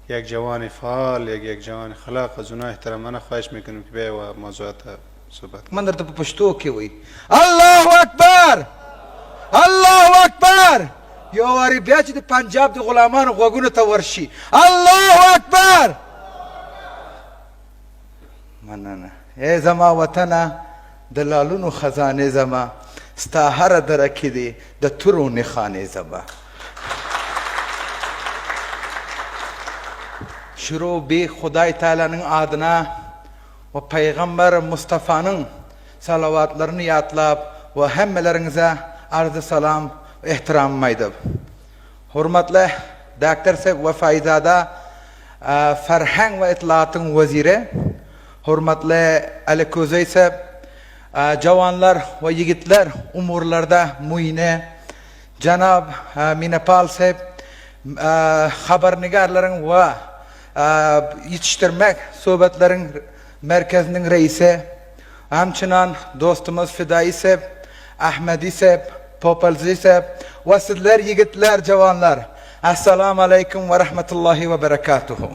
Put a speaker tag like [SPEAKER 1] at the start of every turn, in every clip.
[SPEAKER 1] یک جوان فعال، یک جوان خلاق، از اونها احترامانه خواهش میکنیم که بیای و موضوعات صحبت.
[SPEAKER 2] من درته په پښتو کې وایي الله اکبر، الله اکبر. یو وارې بیا چې د پنجاب د غلامانو غوږونو ته ورشي الله اکبر. مننه. ای زما وطنه د لالونو خزانې زما، ستا هره دره کې دې د تورو نښانې زما. شروع bi Huday Teala'nın adına ve Peygamber Mustafa'nın salavatlarını yatlap ve hemmelerinize arz-ı salam ve ihtiramımı aydıb. Hürmetli Doktor Sahib Vefaizada, Ferheng ve İtlaatın Veziri, hürmetli Ali Kozey Sahib, cavanlar ve yiğitler umurlarda muine, Cenab Minapal Sahib, habernigarların ve yetiştirmek sohbetlerin merkezinin reisi, همچنان dostumuz Fidai Sahib, Ahmedi Sahib, Popalzi Sahib ve sizler yiğitler, cavanlar. Esselamu Aleyküm ve Rahmetullahi ve Berekatuhu.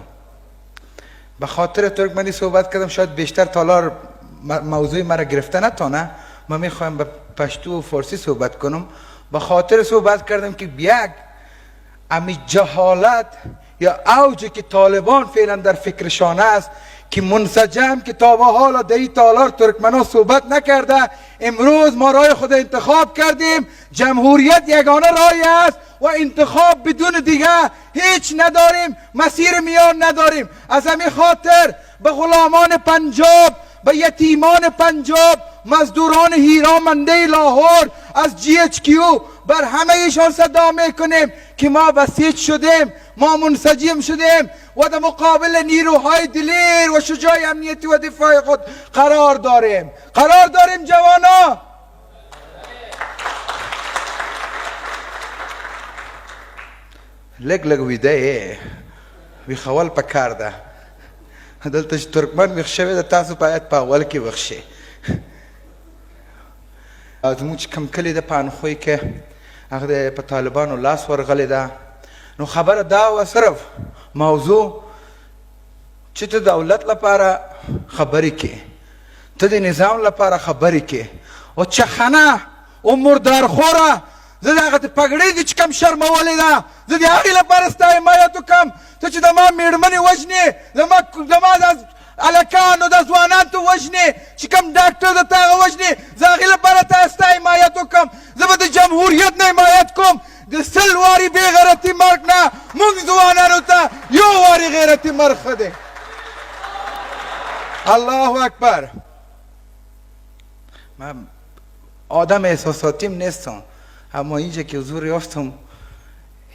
[SPEAKER 2] به خاطر ترکمنی صحبت کردم، شاید بیشتر تالار موضوع مرا گرفته نتانه. ما میخوایم به پشتو و فارسی صحبت کنم. به خاطر صحبت کردم که یک امی جهالت یا اوجی که طالبان فعلا در فکرشان است که منسجم که تا به حالا در این تالار ترکمنا صحبت نکرده، امروز ما رای خود انتخاب کردیم. جمهوریت یگانه رای است و انتخاب بدون دیگه هیچ نداریم، مسیر میان نداریم. از همین خاطر به غلامان پنجاب، به یتیمان پنجاب، مزدوران هیرامنده لاهور، از GHQ بر همه ایشان صدا میکنیم که ما بسیج شدیم، ما منسجم شدیم و در مقابل نیروهای دلیر و شجاع امنیتی و دفاع خود قرار داریم، قرار داریم جوانا. لږ لږ ویده یې، ویښول پکار ده. دلته چې ترکمن ویښ شوی ده، تاسو باید په اول کې ویښ شئ. زموږ چې کوم کلی ده په انخوی کې، هغه د په طالبانو لاس ورغلی ده. نو خبره دا وه، صرف موضوع چې ته دولت لپاره خبرې کې، ته د نظام لپاره خبرې کې، او چخنه او مردارخوره، زه د هغه د پګړۍ دې چې کوم شرمولې ده، زه د هغې لپاره ستا حمایت وکړم. ته چې د ما مېرمنې وژنې، زما د هلکانو د ځوانان ته وژنې، چې کوم ډاکټر د تا هغه وژنې، زه هغې لپاره تا ستا حمایت وکړم. زه به د جمهوریت نه حمایت کوم. د 100 وارې بې غیرتي مرګ نه موږ ځوانانو ته یو وارې غیرتي مرګ ښه دی. الله اکبر. من آدم احساساتیم نیستم، اما اینجا که حضور یافتم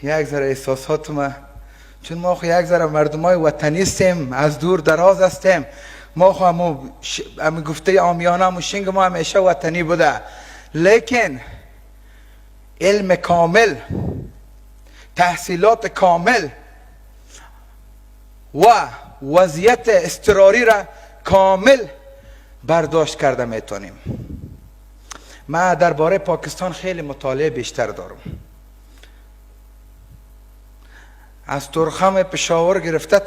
[SPEAKER 2] یک ذره احساساتم، چون ما خو یک ذره مردمای وطنی هستیم، از دور دراز هستیم. ما خو همو گفته عامیانه، همو شنگ ما همیشه وطنی بوده، لیکن علم کامل، تحصیلات کامل و وضعیت اضطراری را کامل برداشت کرده میتونیم. من درباره پاکستان خیلی مطالعه بیشتر دارم. از تورخم پشاور گرفته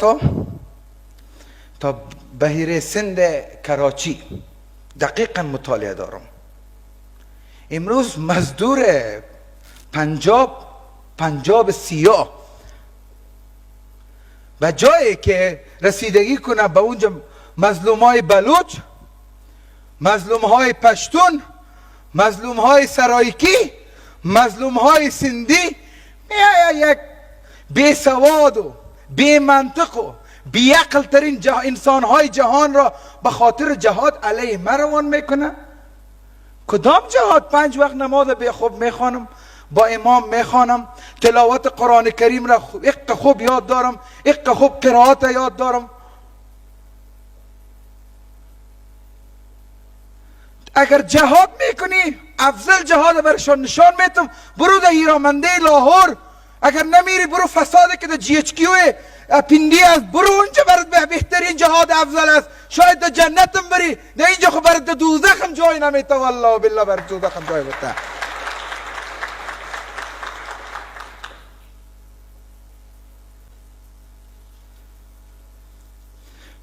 [SPEAKER 2] تا بحیره سند کراچی دقیقا مطالعه دارم. امروز مزدور پنجاب، پنجاب سیاه، به جایی که رسیدگی کنه به اونجا مظلوم های بلوچ، مظلوم های پشتون، مظلوم های سرایکی، مظلوم های سندی، یک بی سواد و بی منطق و بی عقل ترین انسان های جهان را به خاطر جهاد علیه ما روان میکنه. کدام جهاد؟ 5 وقت نماز به خوب میخوانم، با امام میخوانم، تلاوت قرآن کریم را اق خوب یاد دارم، اق خوب قرائت یاد دارم. اگر جهاد میکنی افضل جهاد برشان نشان میتم. برو در هیرامنده لاهور، اگر نمیری برو فساد که در GHQ پندی است، برو اونجا برات بهترین جهاد افضل است. شاید در جنتم بری، نه اینجا خب برات در دوزخم جای نمیته، والله بالله برات دوزخم جای بته.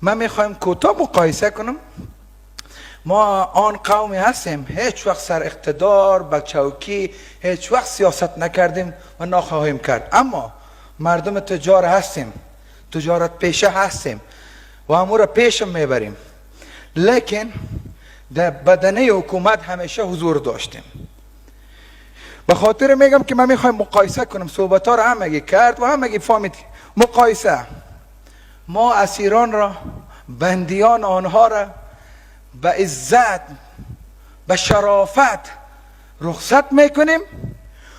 [SPEAKER 2] من میخوایم کوتاه مقایسه کنم. ما آن قومی هستیم هیچ وقت سر اقتدار به چوکی هیچ وقت سیاست نکردیم و نخواهیم کرد، اما مردم تجار هستیم، تجارت پیشه هستیم و امو را پیش میبریم، لیکن در بدنه حکومت همیشه حضور داشتیم. به خاطر میگم که من میخوایم مقایسه کنم، صحبت ها را همگی کرد و همگی فهمید. مقایسه ما اسیران را، بندیان آنها را به عزت، به شرافت رخصت میکنیم.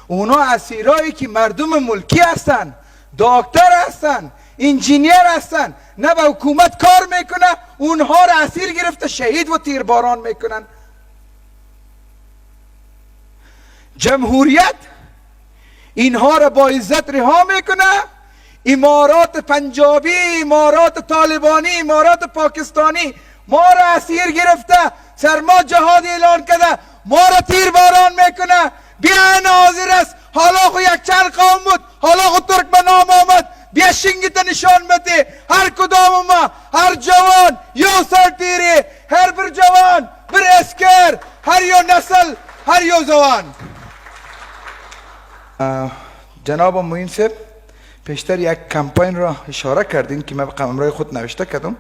[SPEAKER 2] اونا اسیرایی که مردم ملکی هستن، دکتر هستن، انجینیر هستن، نه به حکومت کار میکنه، اونها را اسیر گرفته شهید و تیرباران میکنن. جمهوریت اینها را با عزت رها میکنه. امارات پنجابی، امارات طالبانی، امارات پاکستانی ما را اسیر گرفته، سر ما جهاد اعلان کرده، ما را تیرباران میکنه. بیا حاضر است، حالا خو یک چند قوم بود، حالا خو ترک به نام آمد، بیا شنگت نشان بده. هر کدام ما، هر جوان یو سرتیری، هر بر جوان بر اسکر، هر یو نسل، هر یو جوان. جناب معین صاحب پیشتر یک کمپاین را اشاره کردین که من به قمرای خود نوشته کردم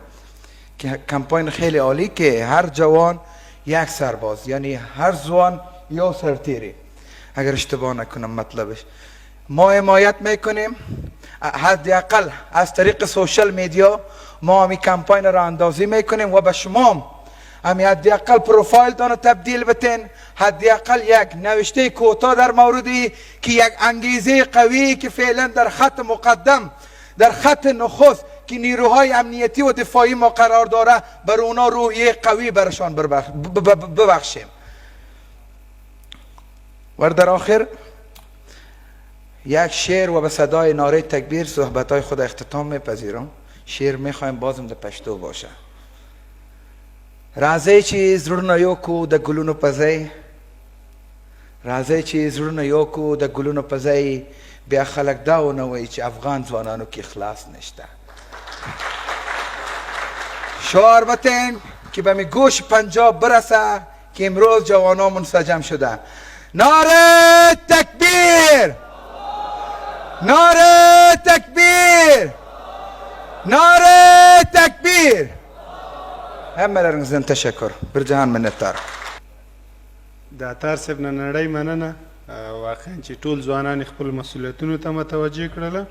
[SPEAKER 2] که کمپاین خیلی عالی که هر جوان یک سرباز، یعنی هر جوان یا سرتیری، اگر اشتباه نکنم مطلبش. ما حمایت میکنیم، حداقل از طریق social media ما همی کمپاین را اندازی میکنیم و به شما همی حداقل پروفایل تان تبدیل بتین، حداقل یک نوشته کوتاه در موردی که یک انگیزه قوی که فعلا در خط مقدم، در خط نخست که نیروهای امنیتی و دفاعی ما قرار داره، بر اونا روحیه قوی برشان ببخشیم. و در آخر یک شعر و به صدای ناره تکبیر صحبت‌های خود اختتام میپذیرم. شعر میخوایم بازم در پشتو باشه. راځئ چې زړونه یو کو د ګلونو په ځای، راځئ چې زړونه یو کو د ګلونو په ځای، بیا خلک دا ونه وایي چې افغان ځوانانو کې اخلاص نشته. شعار بتین که به می گوش پنجاب برسه که امروز جوانا منسجم شده. ناره تکبیر، ناره تکبیر، ناره تکبیر. Hemmelerinizden teşekkür. Bir cihan minnettarım.
[SPEAKER 1] د عطار صاحب نه نړۍ مننه، واقعا چې ټول ځوانان خپل مسؤلیتونو ته متوجه کړل.